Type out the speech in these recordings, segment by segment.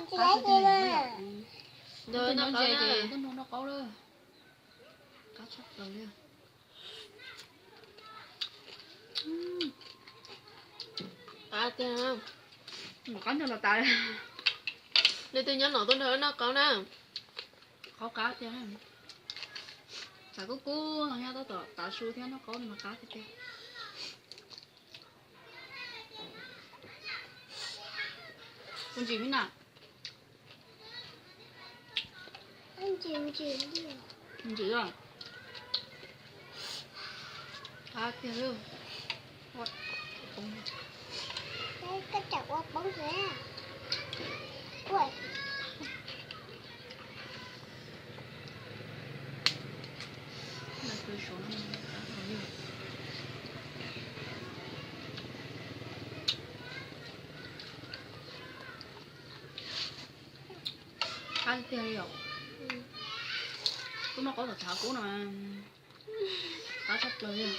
Qab tiag tiag. Nrog noj qaub na. Nrog noj qaub lawm. Qab tshaj plaws li. Qab tiag. Mus qab nrog los tas. Leej twg nyob no tuaj nrog wb noj qaub na. Qaub qab tiag. Tshav kub kub no nyob tab tom tav su thiab noj qaub no mas qab tiag tiag. Ua ntsim me na. Ntsim os. Qab tiag. Koj tseem ua poob xwb. Qab tiag li os. Kub noj qaub tom tshav kub no, qab tshaj plaws li.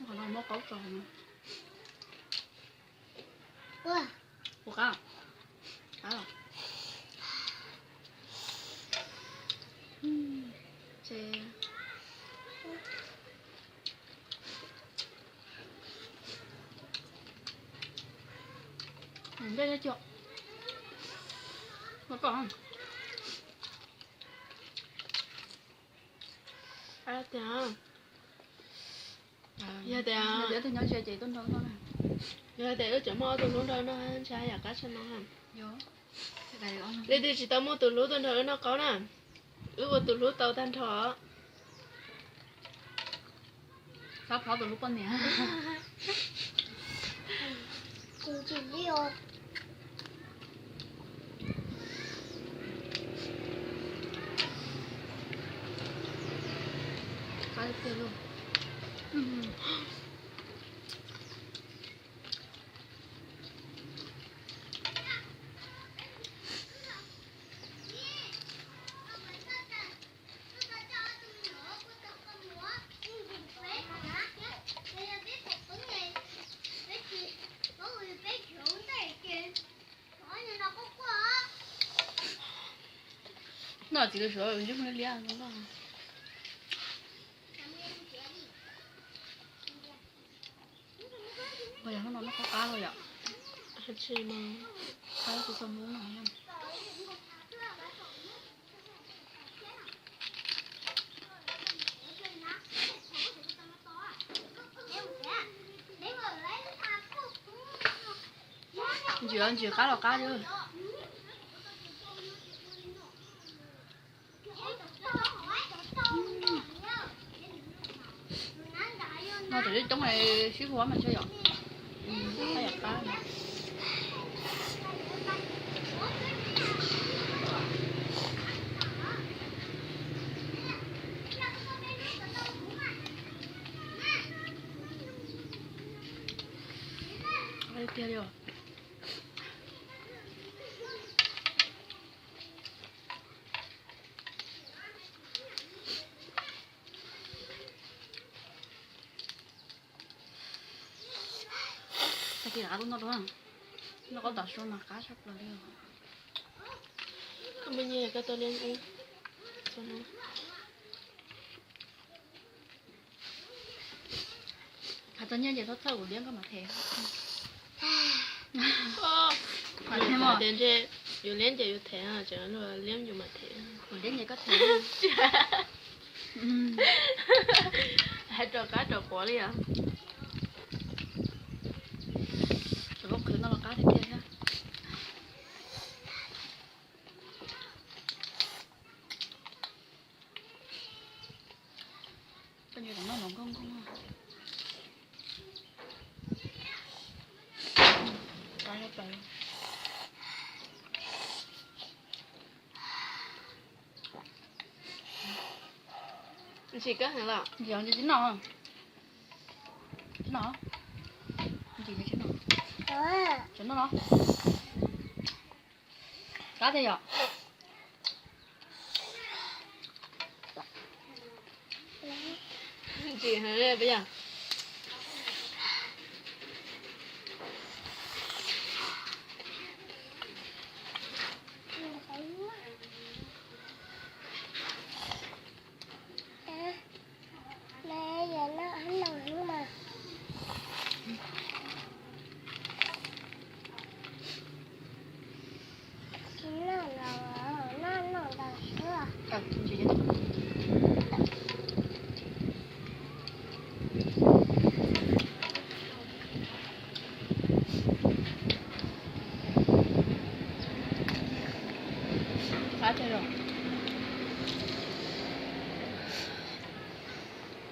Qhov no muab qaub tso. Ua qab. Qab. Ces ntej thiab cuag. Ua koj. Qab tiag. Yog tias, yog tias wb tseem muaj ob tug hlub nrog noj ntshai yam qab tshaj no. Leej twg tsis tau muaj tus hlub tuaj nrog wb noj qaub na, wb ua tus hlub tau tag nrho. Xav pov tus hlub poj niam. Qab tiag lauj. Noj txiv lus suav ntsej muag liab liab no. Yog hnub no noj qaub qab los yom? Qab tsis txog hnub no. Ntsis ntsis qab los qab. No tseem coob coob sib hu mas ntshe yom. Qab yam qab. Qab tiag li os. Tag kis rov qab tuaj noj dua. Noj qaub tav su mas qab tshaj plaws li. Koj muaj nyiaj koj tuaj liab ib. Hais txog nyiaj ces txhob txhawj, kuv liab koj mam them. Tias ntshe yus liab ces yus them, tseem luag liab yus mam them. Kuv liab ces koj them. Hais rau qab rau quav li os. Cov lub qhwv no los qab tiag tiag thiab. Koj ntshe kom noj mov nkauj nkauj. Ntsim koj heev los? Ntsim, ntsim tsis noj. Tsis noj. Ntsim tsis noj. Tsis noj los? Qab tiag yom. Ntsim heev li peb yog. Qab tiag os.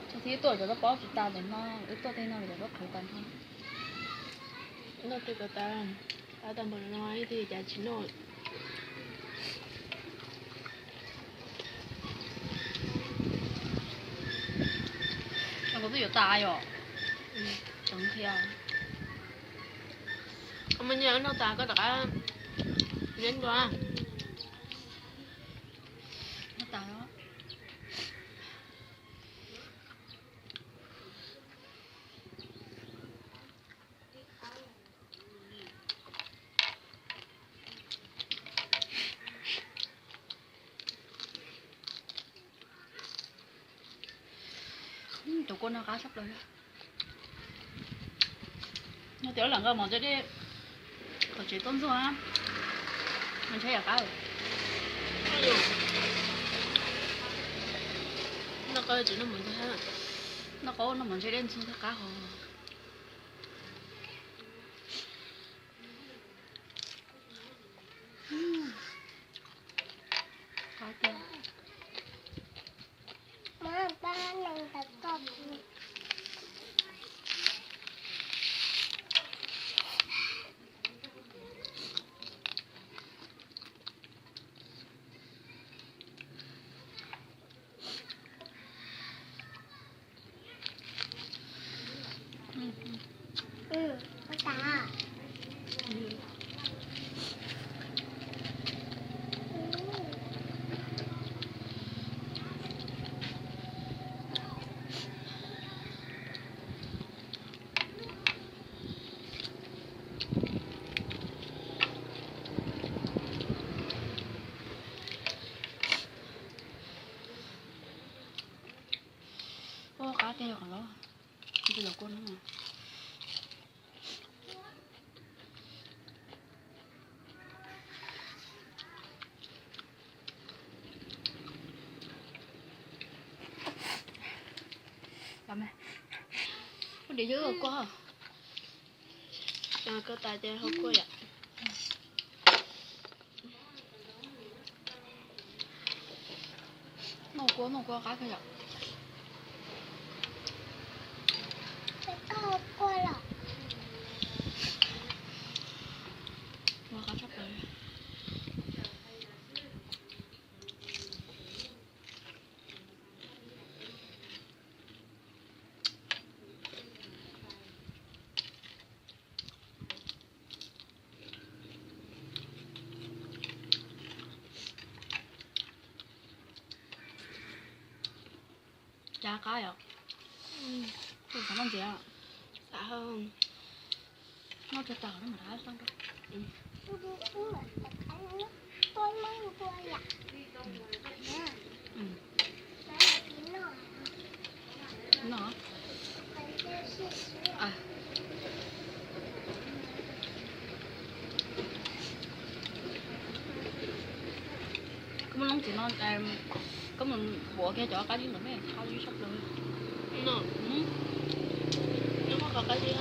Thaum twg tuaj cov zaub pob tsis tas ntawm no, wb tuaj tej no cov zaub qhwv tas no. Noj twg kom tas, tas tas npaum no ib tug cas tsis noj. Koj twb yuav tas yom? Tseem nqhis. Koj muab nyiaj wb noj tas koj rov qab neb ntua. Noj tas. Tus kua no qab tshaj plaws. Yog tias lam nqa mus ntxuav dej, kom tsev tuaj ntxuag, mas ntshai yam qab. Noj qab noj mus ntxuag dej ntxuag thiaj qab hos. Ua qab tiag los qhov los, los kua no. Ua diav ywb kua. Koj tas ces hau kua yom. Noj kua, noj kua qab kawg yom. Ua qab tshaj plaws. Cas qab yom? Tus xav noj ntxiv. Noj tsuag tas no mam rov qab. Koj muab loo txiv no, koj mus huav kiag cov qab zib ntawd me, qab zib tshaj plaws. Muaj qhov qab zib.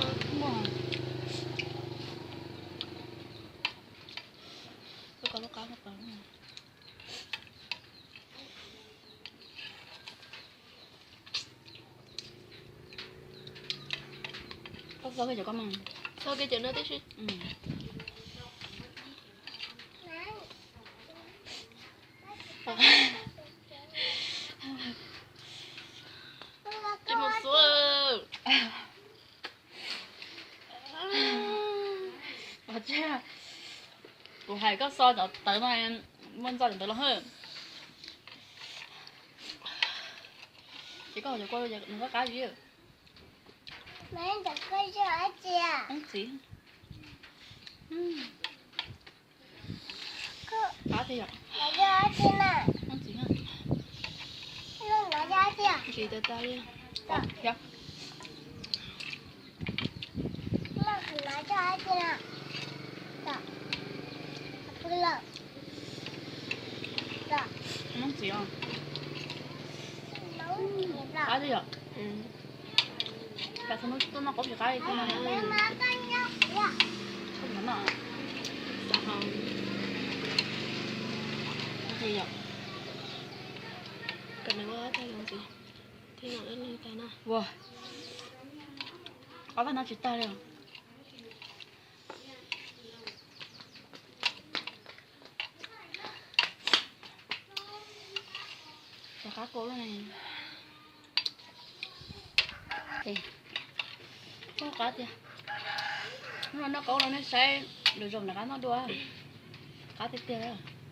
Koj lub qab tshaj plaws. Koj txhob kiag cov koj mas. Txhob kiag cov no tib si. Tsis mus xua. Kuv hais koj xo cov tawv no, muaj ntxo cov ntawd los hwj. Ces koj cov kua nws qab qab li. Ntxim. Qab tiag yom. Ntxim. Ntxim tas tas li. Ntxim os. Qab tiag yom. Cas txhua hnub tuaj noj qaub tsis qab li thiab. Ua, ob peb hnub tsis tag li. Rov qab kua lawm ne. Ub, qab tiag. Hnub no noj qaub no nej saib, lwm zaus rov qab noj dua. Qab tiag tiag.